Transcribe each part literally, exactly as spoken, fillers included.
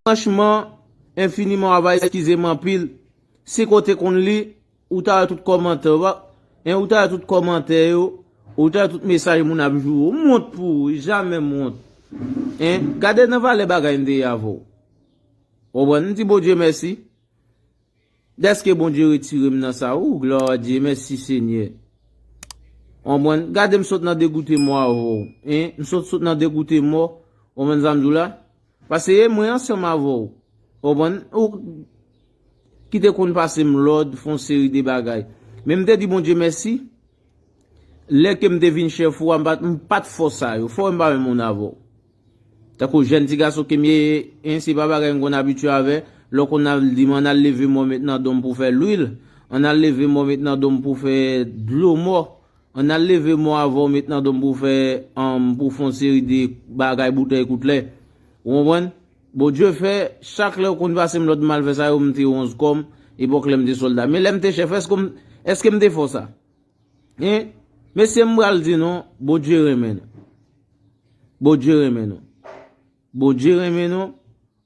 Franchman, enfiniman, w ap eskize m anpil. Si kote konn li, ou ta wè tout kòmantè, w pa, en, ou ta wè tout kòmantè yo, ou ta wè tout mesaj moun ap joure. M wont pou ou, wi, jamè m wont. En, gade nan valè bagay m te ye avè w. Ou konprann? M di Bondye mèsi. Dèske Bondye retire m nan sa, ou, glwa a Dye, mèsi Senyè. Ou konprann? Gade m sot nan degoute mò avè w, en, m sot, sot nan degoute mò, ou konprann sa m di w la? Paske e mwen ansanm avè w, ou konprann? Ou ki te konn pase m lòd, fè yon seri de bagay. Men m te di Bondye mèsi, lè ke m te vin chèf ou a, m pa t, m pa t fè w sa yo. Fò m pa menm moun avè w. Tankou jèn ti gason ke m ye, en, se pa bagay m konn abitye avè. Lè w konn al di m, ann al leve mò met nan don m pou fè lwil, ann al leve mò met nan don m pou fè dlo mò, ann al leve mò avè w met nan don m pou fè, anm, pou fè yon seri de bagay, boutèy, koutlè. Ou konprann? Bondye fè, chak lè w konn pase m lòd m al fè sa yo, m te wonz kò m, epòk lè m te sòlda. Men lè m te chèf, èske m, èske m te fè w sa? En, mesye, m pral di nou, Bondye renmen nou. Bondye renmen nou. Bondye renmen nou.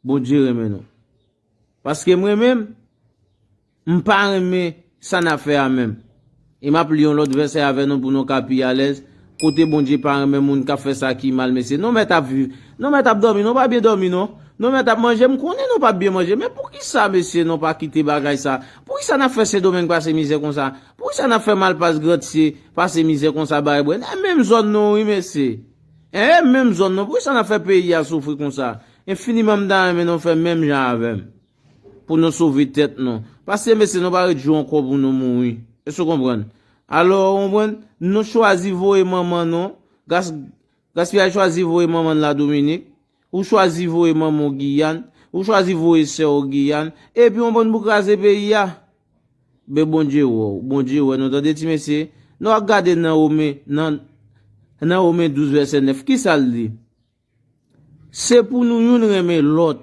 Bondye renmen nou. Paske mwen menm, m pa renmen sa n ap fè a menm. E m ap li yon lòt vèsè avè nou pou nou ka pi alèz. Kote Bondye pa renmen moun k ap fè sa ki mal, mesye. Nou mèt ap viv. Nou mèt ap dòmi. Nou pa byen dòmi, non. Nou mèt ap manje. M konnen nou p ap byen manje. Men poukisa, mesye, nou pa kite bagay sa? Poukisa n ap fè Sendomeng pase mizè konsa? Poukisa n ap fè Malpas, Grandsye pase mizè konsa, Baybrenn? E menm zòn nou, wi, mesye. E menm zòn nou. Poukisa n ap fè peyi a soufri konsa? Enfiniman, m ta renmen nou fè menm jan avè m. Pou nou sove tèt nou. Paske, mesye, nou pa ret jou ankò pou nou mouri. Èske w konprann? Alò, ou konprann? Nou chwazi voye manman nou. Gas-, Gaspiyay chwazi voye manman l Ladominik. Ou chwazi voye manman w Giyàn. Ou chwazi voye sè w Giyàn. Epi, ou konprann, pou kraze peyi a. Men Bondye wè w. Bondye wè nou. Tande, ti mesye. Nou ap gade nan Women, nan, nan Women douz vèsè nèf. Kisa l di? Se pou nou youn renmen lòt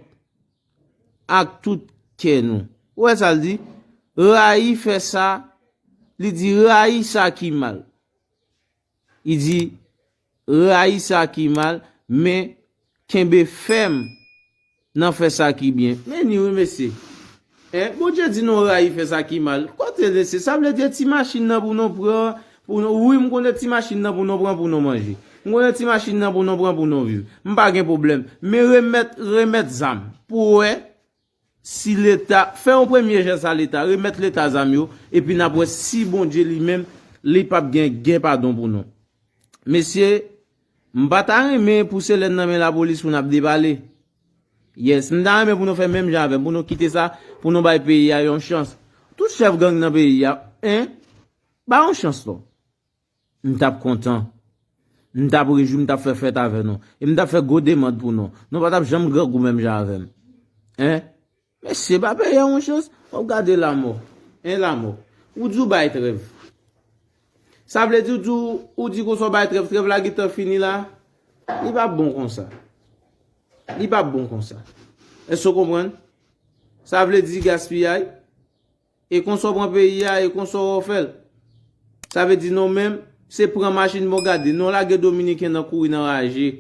ak tout kè nou. Ou wè sa l di? Rayi fè sa, li di rayi sa ki mal. Li di rayi sa ki mal, men kenbe fèm nan fè sa ki byen. Men ni wi, mesye. En, Bondye di nou rayi fè sa ki mal. Kote mesye, sa vle di ti machin nan pou nou pran, pou nou, wi, m konnen ti machin nan pou nou pran pou nou manje. M konnen ti machin nan pou nou pran pou nou viv. M pa gen pwoblèm. Men remèt, remèt zam. Pou wè si Leta, fè yon premye jès a Leta, remèt Leta zam yo, epi n ap wè si Bondye li menm, li p ap gen, gen padon pou nou. Mesye, m pa ta renmen pou Selèn nan men lapolis pou n ap debale. Yes, m ta renmen pou nou fè menm jan avè m, pou nou kite sa, pou nou bay peyi a yon chans. Tout chèf gang nan peyi a, en, ba yon chans non. M t ap kontan. M t ap rejwi, m t ap fè fèt avè nou. E m t ap fè gwo demann pou nou. Nou pa t ap janm grangou menm jan avè m. En? Mesye, ba peyi a yon chans. W ap gade lanmò. En lanmò. Ou di w bay trèv. Sa vle di, ou di, ou di konsa w bay trèv, trèv la gentan fini la. Li p ap bon konsa. Li p ap bon konsa. Èske w konprann? Sa vle di gaspiyay. E konsa w pran peyi a, e konsa w fè l. Sa vle di nou menm, se pran machin bon gade. Nou lage Dominiken nan kouri nan raje.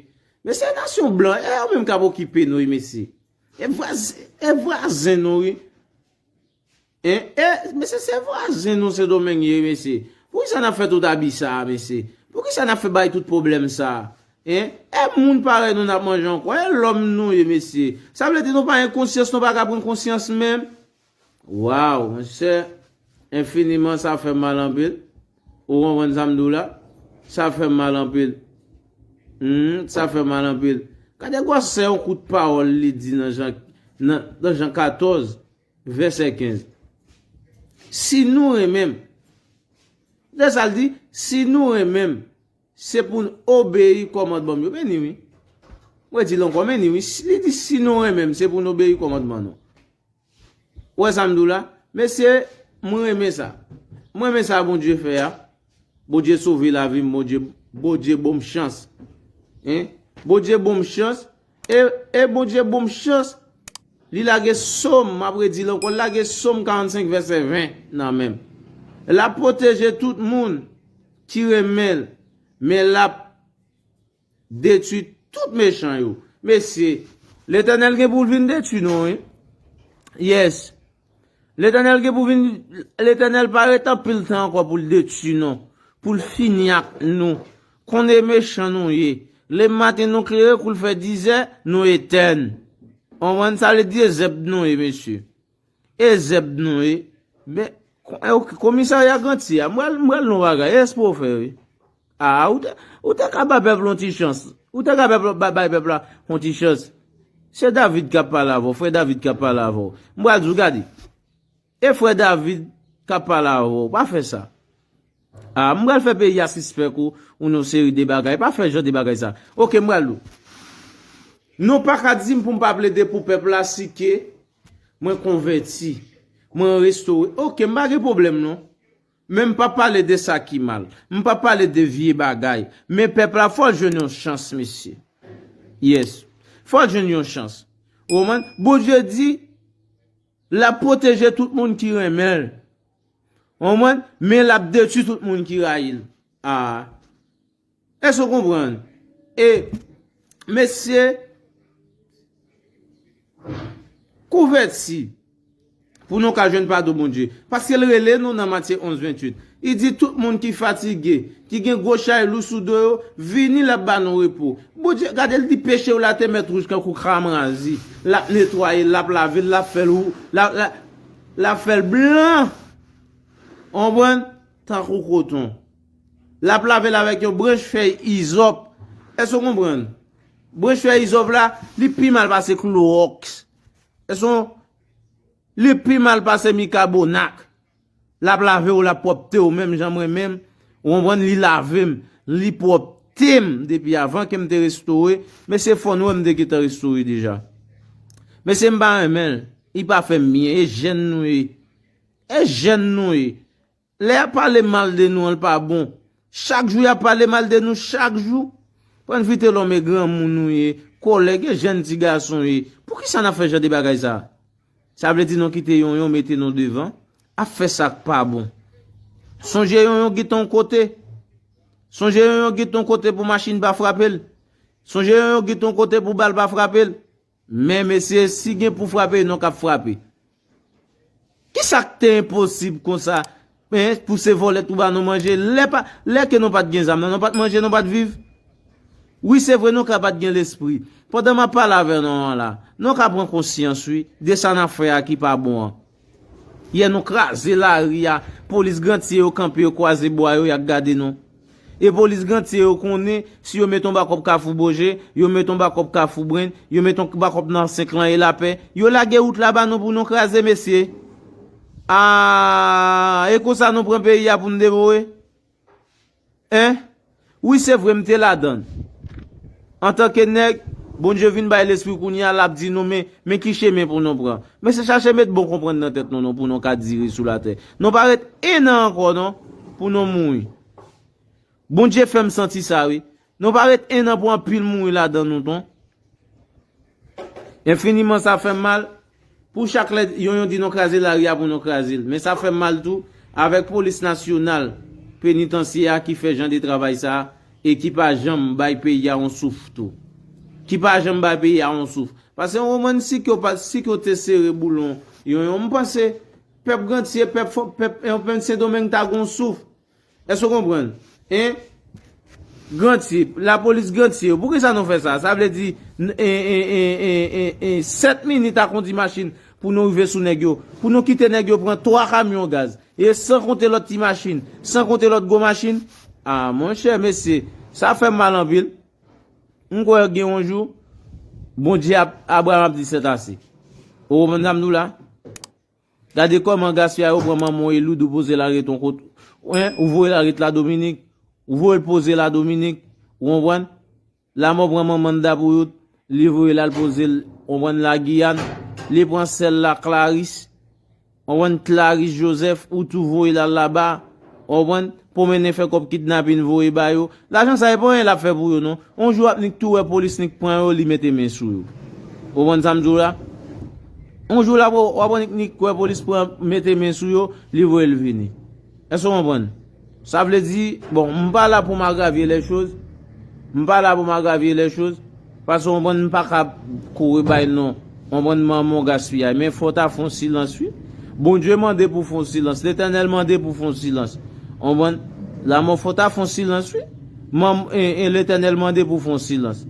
Men se nasyon blan, e yo menm k ap okipe nou, wi, mesye. E vwazen, e vwazen nou, wi. En, e, mesye, se vwazen nou, Sendomeng ye, mesye. Poukisa n ap fè tout abi sa a, mesye? Poukisa n ap fè bay tout pwoblèm sa a? En, e moun parèy nou n ap manje ankò? E lòm nou ye, mesye. Sa vle di nou pa gen konsyans, nou pa ka pran konsyans menm? Waw, monchè, enfiniman sa fè mal anpil. Ou konprann sa m di w la? Sa fè mal anpil. Hmm, sa fè mal anpil. Gade gwosè yon kout pawòl li di nan Jan, nan, nan Jan katòz, vèsè kenz. Si nou renmen m, gade sa l di, si nou renmen m, se pou n obeyi kòmandman m yo. Men ni wi. Mwen di l ankò, men ni wi. Li di, si nou renmen m, se pou n obeyi kòmandman nou. Ou wè sa m di w la? Mesye, Mwen renmen sa. Mwen renmen sa Bondye fè a. Bondye sove lavi m, Bondye, Bondye ban m chans. Hein? Bondye ban m chans. E, e Bondye ban m chans. Li lage Sòm, m ap redi l ankò, li lage Sòm karannsenk vèsè ven nan men m. L ap pwoteje tout moun ki renmen l, men l ap detwi tout mechan yo. Mesye, Letènèl gen pou l vin detwi nou, wi. Yes. Letènèl gen pou vin, Letènèl pa ret anpil tan ankò pou l detwi nou, pou l fini ak nou. Konnen mechan nou ye. Lè maten nou klere, kou l fè dizè, nou etèn. Konprann sa vle di e zèb nou ye, mesye. E zèb nou ye. Men, kon- e, ok, komisarya Granti a, m pral, m pral non bagay, espre w fè, wi. A, ou te, ou te ka ba pèp la yon ti chans. Ou te ka pèp la- ba- bay pèp la yon ti chans. Se David k ap pale avè w, frè David k ap pale avè w. M pral di w, gade. E frè David k ap pale avè w, pa fè sa. A, m pral fè peyi a sispèk ou, ou yon seri de bagay. Pa fè jan de bagay sa. Ok, m pral di w. Nou pa ka di m pou m pa plede pou pèp la si ke mwen konvèti, mwen restore. Ok, m pa gen pwoblèm non. Men m pa pale de sa ki mal. M pa pale de vye bagay. Men pèp la fò l jwenn yon chans, mesye. Yes. Fò l jwenn yon chans. Ou konprann? Bondye di, l ap pwoteje tout moun ki renmen l. Ou konprann? Men l ap detwi tout moun ki rayi l. A. Èske w konprann? E, mesye, konvèti pou nou ka jwenn padon Bondye. Paske l rele nou nan Matye onz venntuit. Li di, tout moun ki fatige, ki gen gwo chay lou sou do yo, vini, l ap ba nou repo. Bondye, gade, l di peche w la te mèt wouj kankou kramwazi. L ap netwaye l, l ap lave l, l ap fè l wou-, l ap, l ap, l ap fè l blan. Konprann? Tankou koton. L ap lave l avèk yon branch fèy izòp. Èske w konprann? Branch fèy izòp la, li pi mal pase klowòks. Èske w, li pi mal pase mikabonak. L ap lave w, l ap pwòpte w, menm jan mwen menm. Ou konprann? Li lave m, li pwòpte m depi avan ke m te restore. Mesye, fò nou wè m te gentan restore deja. Mesye, m pa renmen l. Li pa fè m byen. E jèn nou ye. E jèn nou ye. Lè y ap pale mal de nou an, l pa bon. Chak jou y ap pale mal de nou, chak jou. Pwennvite lòm e granmoun ou ye, kòlèg e jèn ti gason ye. Poukisa n ap fè jan de bagay sa? Sa vle di nou kite yonyon mete nou devan, ap fè sa k pa bon. Sonje yonyon git on kote. Sonje yonyon git on kote pou machin pa frape l. Sonje yonyon git on kote pou bal pa frape l. Men mesye, si gen pou frape, nou k ap frape. Kisa k te enposib konsa, en, pou se vòlè tou ba nou manje? Lè pa, lè ke nou pa t gen zam nan, nou pa t manje, nou pa t viv? Wi, se vre, nou ka pa t gen lespri. Pandan m ap pale avè nou an la, nou ka pran konsyans, wi, de sa n ap fè a ki pa bon an. Yè nou kraze lari a, polis Grantye yo kanpe, yo kwaze bwa yo, y ap gade nou. E polis Grantye yo konnen, si yo met on bakòp Kafou Boje, yo met on bakòp Kafou Brenn, yo met on bakòp nan Senk Lan e Lapè, yo lage wout la ba nou pou nou kraze, mesye. A, e konsa nou pran peyi a pou n devore? En? Wi, se vre, m te ladann. Antanke nèg, Bondye vin bay lespri kounye a, l ap di nou, men, men ki chemen pou nou pran. Men se chache met bon konprann nan tèt nou, non, pou nou ka dire sou latè. Nou pa ret en an ankò, non, pou nou mouri. Bondye fè m santi sa, wi. Nou pa ret en an pou anpil mouri ladan nou, non. Enfiniman, sa fè m mal. Pou chak lè yonyon di nou kraze lari a pou nou kraze l. Men sa fè m mal tou avèk polis nasyonal, penitansye a ki fè jan de travay sa a e ki pa janm bay peyi a yon souf tou. Ki pa janm bay peyi a yon souf. Paske yon moun si ke w pa, si ke w te sere boulon yonyon, m panse pèp Grantye, pèp, pèp, pèp Sendomeng ta gon souf. Èske w konprann? En? Grantye, lapolis Grantye yo, poukisa nou fè sa? Sa vle di, n- en, en, en, en, en, en, sèt minit ak on ti machin pou nou rive sou nèg yo. Pou nou kite nèg yo pran twa kamyon gaz. E san konte lòt ti machin, san konte lòt gwo machin. A, monchè, mesye, sa fè m mal anpil. M kwè gen yon jou, Bondye ap, Abraram ap di sètase. Ou konprann sa m di w la? Gade kòman gaspiya yo pran manman w e loud ou poze l al ret yon kot. Wen, ou voye l al ret Ladominik. Ou voye l poze Ladominik. Ou konprann? Lamò pran manman n Dapouyot, li voye l al poze l, ou konprann, Lagiyàn. Li pran sè l la, Klaris. Ou konprann? Clarice Joseph, ou tou voye l al laba. Ou konprann? Pwomennen fè kòb kidnapin voye ba yo. Lajan sa e pa anyen l ap fè pou yo non. On jou w ap nik tou wè polis nik pran yo, li mete men sou yo. Ou konprann sa m di w la? On jou w ap, w ap nik, nik wè polis pran, mete men sou yo, li voye l vini. Èske w konprann? Sa vle di, bon, m pa la pou m agravye lè choz. M pa la pou m agravye lè choz. Paske w konprann, m pa ka kouri bay non. W konprann, manman w gaspiyay. Men fò w ta fè yon silans wi. Bondye mande pou fè yon silans. Letènèl mande pou fè yon silans. W konprann? Lanmò, fò w ta fè yon silans wi. Manm, e, e, Letènèl mande pou fè yon silans.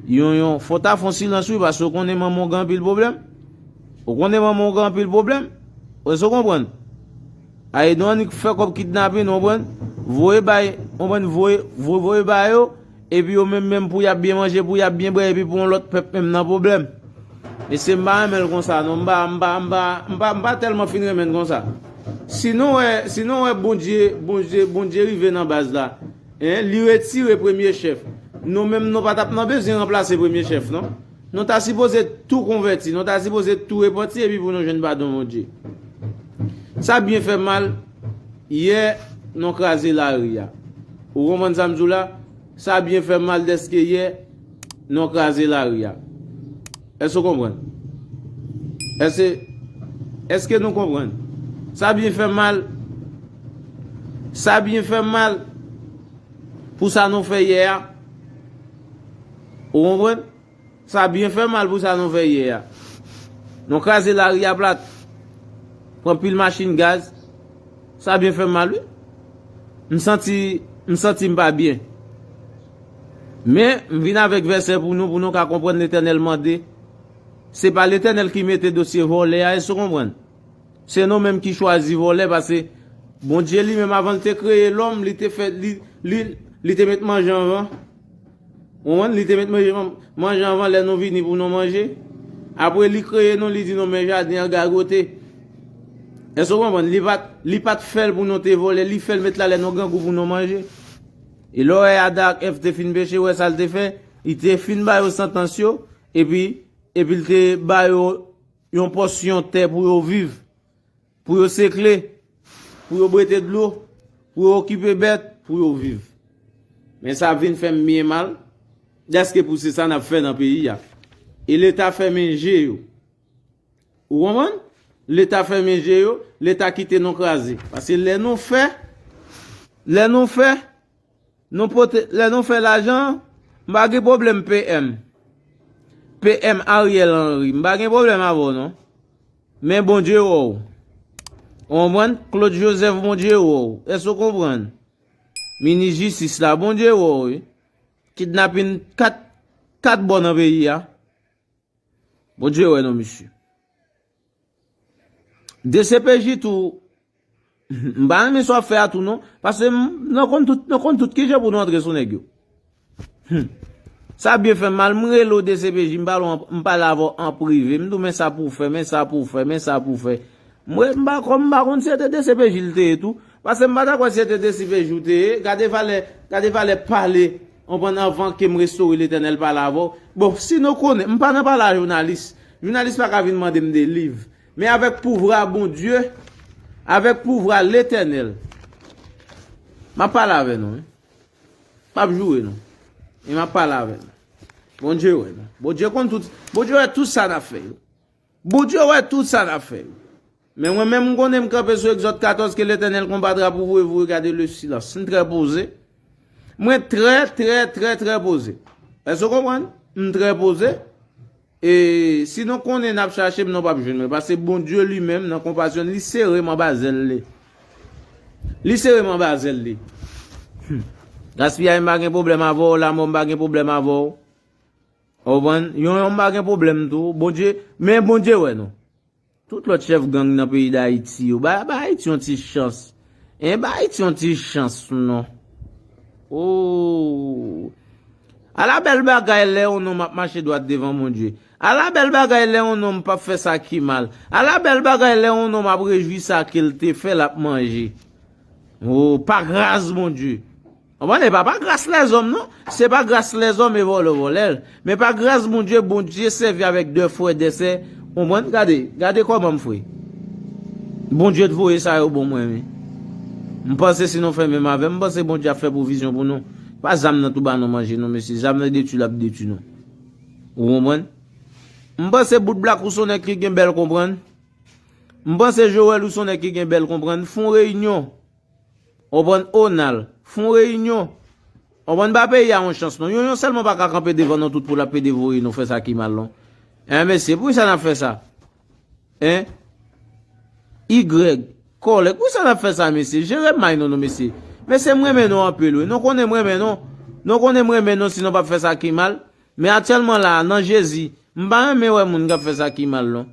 Yon, yon, fò w ta fè yon silans wi, paske w konnen manman w gen anpil pwoblèm. Ou konnen manman w gen anpil pwoblèm. Èske w konprann? Ayidon annik fè kòb kidnapin, w konprann? Voye bay, w konprann? Voye, voye, voye ba yo. Epi yo menm, menm pou y ap byen manje, pou y ap byen bwè, epi pou yon lòt pèp menm nan pwoblèm. Mesye, m pa renmen l konsa, non. M pa, m pa, m pa, m pa, m pa tèlman fin renmen l konsa. Si nou wè, si nou wè Bondye, Bondye, Bondye rive nan baz la, en, li retire premye chèf. Nou menm, nou pa t ap nan bezwen ranplase premye chèf, non. Nou ta sipoze tou konvèti, nou ta sipoze tou repanti epi pou nou jwenn padon Bondye. Sa byen fè mal, yè, nou kraze lari a. Ou konprann sa m di w la? Sa byen fè mal dèske yè, nou kraze lari a. Èske w konprann? Èske, èske nou konprann? Sa byen fè mal. Sa byen fè mal pou sa nou fè yè a. Ou konprann? Sa byen fè mal pou sa nou fè yè a. Nou kraze lari a plat. Pran pil machin gaz. Sa byen fè mal, wi. M santi, m santi m pa byen. Men, m vin avèk vèsè pou nou, pou nou ka konprann Letènèl mande. Se pa Letènèl ki mete dosye vòlè a, èske w konprann? Se nou menm ki chwazi vòlè, paske Bondye li menm, avan l te kreye lòm, li te fè, li, li, li te met manje anvan. Ou konprann? Li te met manje, manje anvan lè nou vini pou nou manje. Apre li kreye nou, li di nou men jaden an gagote. Èske w konprann? Li pa t, li pa t fè l pou nou te vòlè, li fè l met la lè nou grangou pou nou manje. E lè w wè Adan ak Èv te fin peche, w wè sa l te fè? Li te fin ba yo santans yo, epi, epi l te ba yo yon pòsyon tè pou yo viv, pou yo sekle, pou yo bwete dlo, pou yo okipe bèt, pou yo viv. Men sa vin fè m byen mal, dèske pou se sa n ap fè nan peyi a. E Leta fèmen je yo. Ou konprann? Leta fèmen je yo, Leta kite nou kraze. Paske lè nou fè, lè nou fè, nou pote, lè nou fè lajan, m pa gen pwoblèm P M. P M Ariel Henry, m pa gen pwoblèm avè w non. Men Bondye wè w. Ou konprann? Claude Joseph, Bondye wè w. Èske w konprann? Minis jistis la, Bondye wè w, wi. Kidnapin kat, kat bò nan peyi a. Bondye wè non, mesye. D C P J tou, m pa renmen sa w ap fè a tou non, paske m, nou konn tout, nou konn tout ki jan pou nou antre sou nèg yo. Hmm. Sa byen fè m mal, m rele w D C P J, m pale w an, m pale avè w an prive, m di w men sa pou w fè, men sa pou w fè, men sa pou w fè. Mwen, m pa, kòm m pa konn si se te D C P J l te ye tou. Paske m pa ta kwè si se te D C P J ou te ye. Gade valè, gade valè pale, w konprann, anvan ke m restore Letènèl pale avè w. Bon, si nou konnen, m pa nan pale a jounalis. Jounalis pa ka vin mande m de liv. Men avèk pouvwa Bondye, avèk pouvwa Letènèl, m ap pale avè nou, wi. M ap joure nou. E m ap pale avè nou. Bondye wè nou. Bondye konn tout, Bondye wè tout sa n ap fè yo. Bondye wè tout sa n ap fè yo. Men mwen menm, m konnen m kanpe sou Egzòd katòz, que l'Éternel combattra pour vous et vous regardez le silence. M trè poze. Mwen trè, trè, trè, trè poze. Èske w konprann? M trè poze. E si nou konnen n ap chache m, nou p ap jwenn mwen. Paske Bondye li menm, nan konpasyon l, li sere m anba zèl li. Li sere m anba zèl li. Hmm. Gaspiyay, m pa gen pwoblèm avè w. Lanmò, m pa gen pwoblèm avè w. Ou konprann? Yon, yon, m pa gen pwoblèm tou. Bondye, men Bondye wè nou. Tout lòt chèf gang nan peyi Dayiti yo, ba, ba Ayiti yon ti chans. Hein, ba Ayiti yon ti chans, non. Oh. Ala bèl bagay lè yon nonm ap mache dwat devan Bondye. Ala bèl bagay lè yon nonm p ap fè sa ki mal. Ala bèl bagay lè yon nonm ap rejwi sa ke l te fè, l ap manje. Oh, pa gras Bondye. Konprann? E pa, pa gras lèzòm, non. Se pa gras lèzòm e vòlè vòlè l. Men pa gras Bondye, Bondye sèvi avèk de frè, de sè. Konprann? Gade, gade kòman m fre. Bondye t voye sa yo bon mwen, wi. M panse si nou fè menm avè m, m panse Bondye ap fè pwovizyon pou nou. Pa zam nan tou ba nou manje, non, mesye. Zam nan detwi l ap detwi nou. Ou konprann? M panse bout blak ou se yon nèg ki gen bèl konprann. M panse Joel ou se yon nèg ki gen bèl konprann. Fè yon reyinyon. Ou konprann? Onal. Fè yon reyinyon. Ou konprann? Ba peyi a yon chans, non. Yon, yon sèlman pa ka kanpe devan nou tout pou l ap pede voye nou fè sa ki mal, non. Hein, mesye, poukisa n ap fè sa? Hein? Igrèg, kòlèg, poukisa n ap fè sa, mesye? Jere may nou, non, mesye. Mesye, m renmen nou anpil, wi. Nou konnen m renmen nou. Nou konnen m renmen nou, si nou p ap fè sa ki mal. Men aktyèlman la, nan Jezi, m pa renmen wè moun k ap fè sa ki mal, non.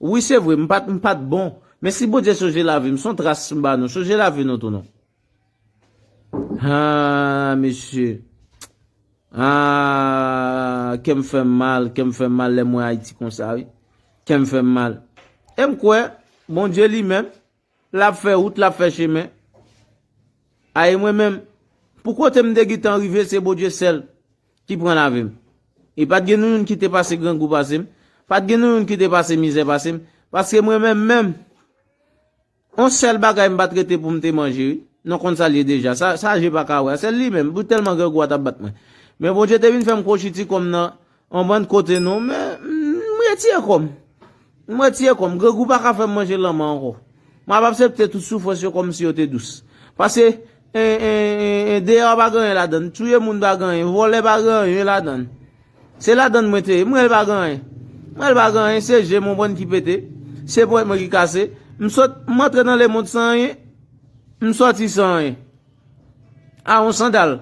Wi, se vre, m pa t, m pa t bon. Men si Bondye sonje lavi m, se yon tras m ba nou. Sonje lavi nou tou, non. Ah, mesye. Ah, kè m fè m mal, kè m fè m mal lè m wè Ayiti konsa, wi. Kè m fè m mal. E m kwè, Bondye li menm, l ap fè wout, l ap fè chemen. Ay, mwen menm, pou kote m te gentan rive, se Bondye sèl ki pran lavi m. E pa t gen nou youn ki te pase grangou pase m, pa t gen nou youn ki te pase mizè pase m, paske mwen menm menm, yon sèl bagay m pa t rete pou m te manje, wi. Nou konn sa l ye deja. Sa, sa je pa ka wè. Se li menm, pou tèlman grangou a t ap bat mwen. Men Bondye te vin fè m kwochi ti kò m nan yon bann kote non, men m retire kò m. M retire kò m. Grangou pa ka fè m manje lanmè ankò. M ap aksepte tout soufrans yo kòmsi yo te dous. Paske, en, en, en, en, deyò pa gen anyen ladann. Touye moun pa gen anyen. Vòlè pa gen anyen ladann. Se ladann mwen te ye. Mwen pa gen anyen. Mwen pa gen anyen. Se je m, ou konprann, ki pete. Se ponyèt mwen ki kase. M sot, m antre nan lemonn san anyen. M sòti san anyen. A yon sandal.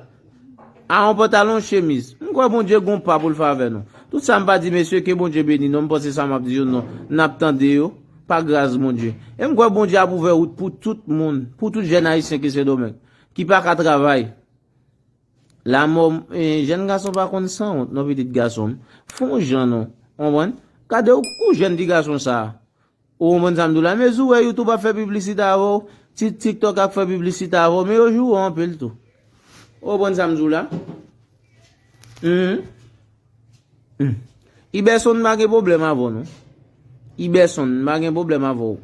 A yon pantalon, chemiz. M kwè Bondye gon pa pou l fè avè nou. Tout sa m pa di, mesye, ke Bondye beni nou. M panse sa m ap di yo, non. N ap tande yo. Pa gras Bondye. E m kwè Bondye ap ouvè wout pou tout moun. Pou tout jèn ayisyen ki Sendomeng. Ki pa ka travay. Lamò, eh, jèn gason pa konn sanwont, non, pitit gason m. Fè yon jan, non. Konprann? Gade ou, ou jèn ti gason sa a. Ou konprann sa m di w la? Mezou wè YouTube ap fè piblisite avè w, Tik-, TikTok ap fè piblisite avè w, men yo joure w anpil tou. Ou konprann sa m di w la? Mhm. Hmm. Iberson, m pa gen pwoblèm avè w, non. Iberson, m pa gen pwoblèm avè w.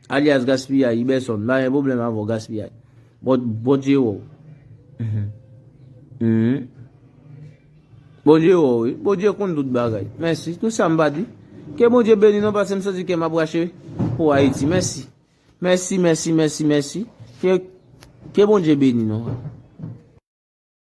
Alyas Gaspiyay, Iberson, m pa gen pwoblèm avè w, Gaspiyay. Bon, Bondye wè w. Mhm. Mhm. Bondye wè w, wi. Bondye konn tout bagay. Mèsi. Tout sa m pa di. Ke Bondye beni nou, paske m santi kè m ap rache pou Ayiti. Mèsi. Mèsi, mèsi, mèsi, mèsi. Ke, ke Bondye beni nou.